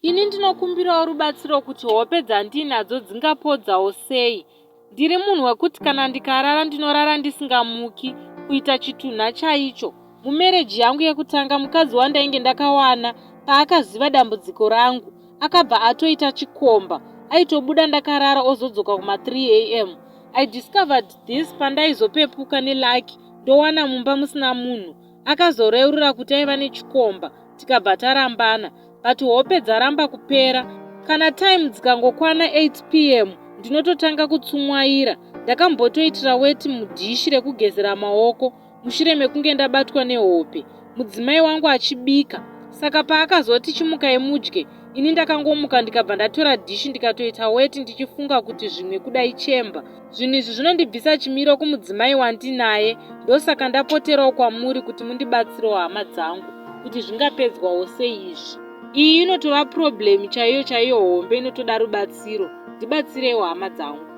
Ini ndinokumbirawo rubatsiro kuti hope dzandiinadzo dzingapodzawo sei. Ndiri munhu wekuti kana ndikarara ndinorara ndisingamuki, kuita chitunha chaicho. Mumereji yangu yekutanga mukadzi wandainge ndakawana paakaziva dambudziko rangu akabva atoita chikomba. Aitobuda ndakarara ozodzoka kuma 3 am. I discovered this pandaizopepuka nelucky ndowana mumba musina munhu. Akazoreurura kuti aiva nechikomba tikabva tarambana but hope dzaramba kupera. Kana time dzikangokwana 8 pm ndinototanga kutsumwaira. Ndakambotoitira weti mudhishi rekugezera maoko mushure mekunge ndabatwa nehope mudzimai wangu achibika. Saka paakazoti chimukai mudye ini ndakangomuka ndikabva ndatora dhishi ndikatoita weti ndichifunga kuti zvimwe kuda ichemba. Zvinhu izvi zvinondibvisa chimiro kumudzimai wandinaye ndosaka ndapoterawo kwamuri kuti mundibatsirewo hama dzangu kuti zvingapedzwawo sei izvi. Iyi inotova problem chaiyo chaiyo hombe inotoda rubatsiro. Ndibatsireiwo hama dzangu.